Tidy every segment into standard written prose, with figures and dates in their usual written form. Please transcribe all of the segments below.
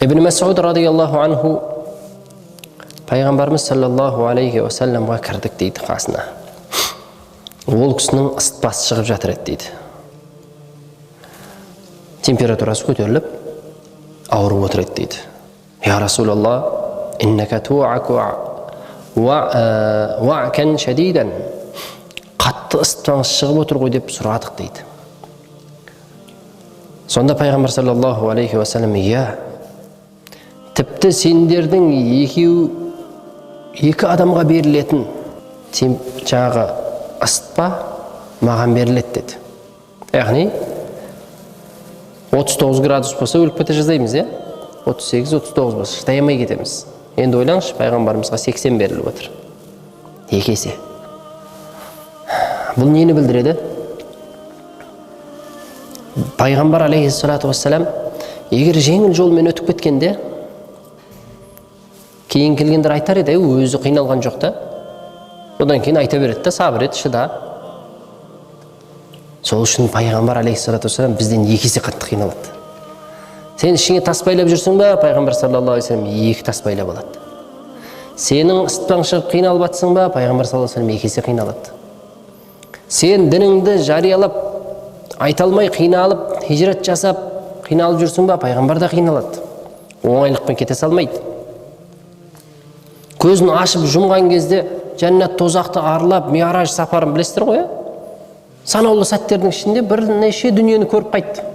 Ибн Масуд радиаллаху анху пайғамбарымыз саллаллаху алейхи уассаламға кірдік дейді қасына. Ол кісінің ысытпасы шығып жатыр еді дейді. Температурасы көтеріліп, ауырып отыр еді дейді. Я Расулалла, иннака туаку уакен шадидан. Қатты ысытпаңыз шығып отыр ғой деп сұрадық дейді. Сонда пайғамбар саллаллаху алейхи уассалам: иә, тіпті сендердің екеу екі адамға берілетін жаңағы ысытпа маған беріледі деді. Яғни 39 градус болса, өліп кете жаздаймыз, иә, 38-39 болса, шыдай алмай кетеміз. Енді ойлаңызшы, пайғамбарымызға 80 беріліп отыр, екі есе. Бұл нені білдіреді? Пайғамбар алейхиссалату уассалам егер жеңіл жолмен өтіп кеткенде, кейін келгендер айтар еді: өзі қиналған жоқ та. Одан кейін айта береді да: сабыр ет, шыда. Сол үшін пайғамбар алейхиссалату уассалам бізден екі есе қатты қиналады. Сен ішіңе тас байлап жүрсің ба, пайғамбар саллаллаху алейхи вассалам екі тас байлап алады. Сенің ысытпаң шығып қиналып жатсың ба, пайғамбар саллаллаху алейхи вассалам екі есе қиналады. Сен дініңді жариялап айта алмай қиналып, хижрат жасап қиналып жүрсің ба, пайғамбар да қиналады, оңайлықпен кете салмайды. Көзін ашып жұмған кезде жәннат тозақты аралап, миараж сапарын білесіздер ғой, иә, санаулы сәттердің ішінде бірнеше дүниені көріп қайтты.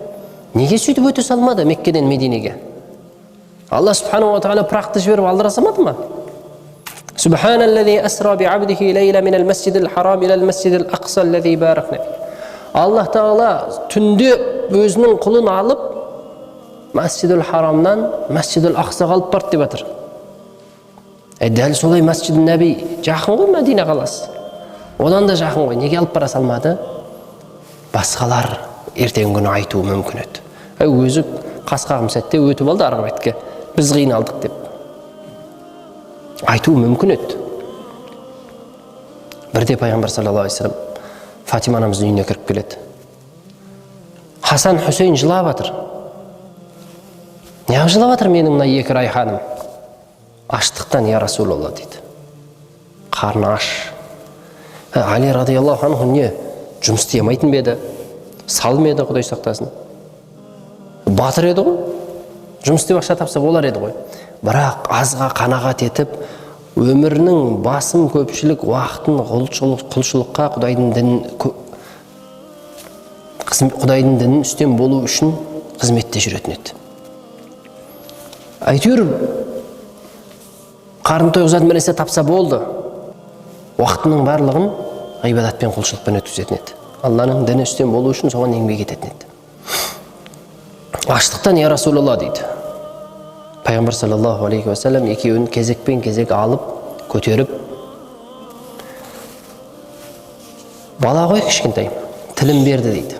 Неге сөйтіп өте салмады Меккеден Мединеге? Алла субханала тағала пырақты жіберіп алдыра салмады ма? Субханаллази асра биабдихи лейла минал масжидил харам илал масжидил ақса аллази баракна. Аллах тағала түнде өзінің құлын алып, Масжидул Харамнан Масжидул Ақсаға алып барды деп жатыр. Дәл солай Масжид Нәби жақын ғой, Мәдина қаласы одан да жақын ғой, неге алып бара салмады? Басқалар ертеңгі күні айтуы мүмкін еді: өзі қас қағым сәтте өтіп алды арғы бетке, біз қиналдық деп айтуы мүмкін еді. Бірде пайғамбар саллаллаху алейхи вассалам Фатима анамыздың үйіне кіріп келеді. Хасан, Хусейн жылап жатыр. Неғып жылап жатыр менің мына екі райханым? Аштықтан, я Расулалла, дейді, қарны аш. Али радиаллаху анху не жұмыс істей алмайтын ба еді? Сал ма еді, құдай сақтасын? Батыр еді ғой, жұмыс істеп ақша тапса болар еді ғой. Бірақ азға қанағат етіп, өмірінің басым көпшілік уақытын құлшылыққа, құдайдың дінін, құдайдың дінін үстем болу үшін қызметте жүретін еді. Әйтеуір қарын тойғызатын бір нәрсе тапса болды, уақытының барлығын ғибадатпен, құлшылықпен өткізетін еді. Алланың діні үстем болу үшін соған еңбек ететін еді. Аштықтан, я Расулалла, дейді. Пайғамбар саллаллаху алейхи уассалам екеуін кезекпен кезек алып көтеріп, бала ғой кішкентай, тілін берді дейді.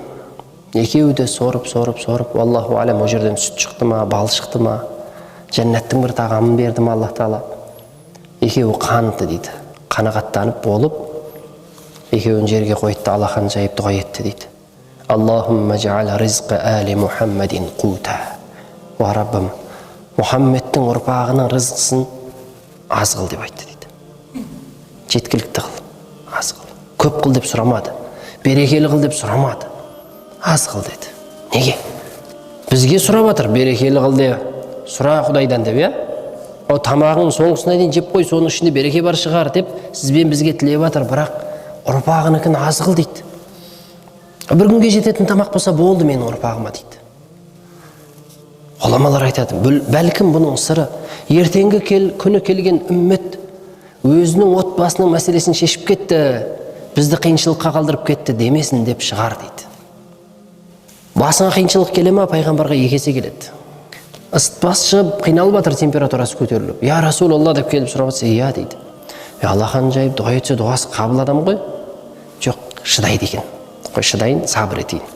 Екеуі де сорып, сорып, сорып, аллаху алям, ол жерден сүт шықты ма, бал шықты ма, жәннаттың бір тағамын берді ма Аллах тағала, екеуі қанды дейді. Қанағаттанып болып, екеуін жерге қойды да, алақан жайып дұға етті дейді: Аллахумма жаал ризқа али Мухаммадин қута. Уа Раббым, Мұхаммедтің ұрпағының рызқысын аз қыл деп айтты дейді. Жеткілікті қыл, аз қыл, көп қыл деп сұрамады, берекелі қыл деп сұрамады, аз қыл деді. Неге бізге сұрап жатыр? Берекелі қыл деп сұра құдайдан деп, иә, о тамағың соңғысына дейін жеп қой, соның ішінде береке бар шығар деп сізбен бізге тілеп жатыр. Бірақ ұрпағыныкін аз қыл дейді. Бір күнге жететін тамақ болса болды менің ұрпағыма дейді. Ғұламалар айтады, бәлкім бұның сыры ертеңгі күні келген үммет өзінің отбасының мәселесін шешіп кетті, бізді қиыншылыққа қалдырып кетті демесін деп шығар дейді. Басыңа қиыншылық келе ма, пайғамбарға екі есе келеді. Ысытпасы шығып қиналып жатыр, температурасы көтеріліп, я Расулалла деп келіп сұрап жатса, иә дейді. Аллахан жайып дұға етсе, дұғасы қабыл адам ғой. Жоқ, шыдайды екен қой, шыдайын, сабыр етейін.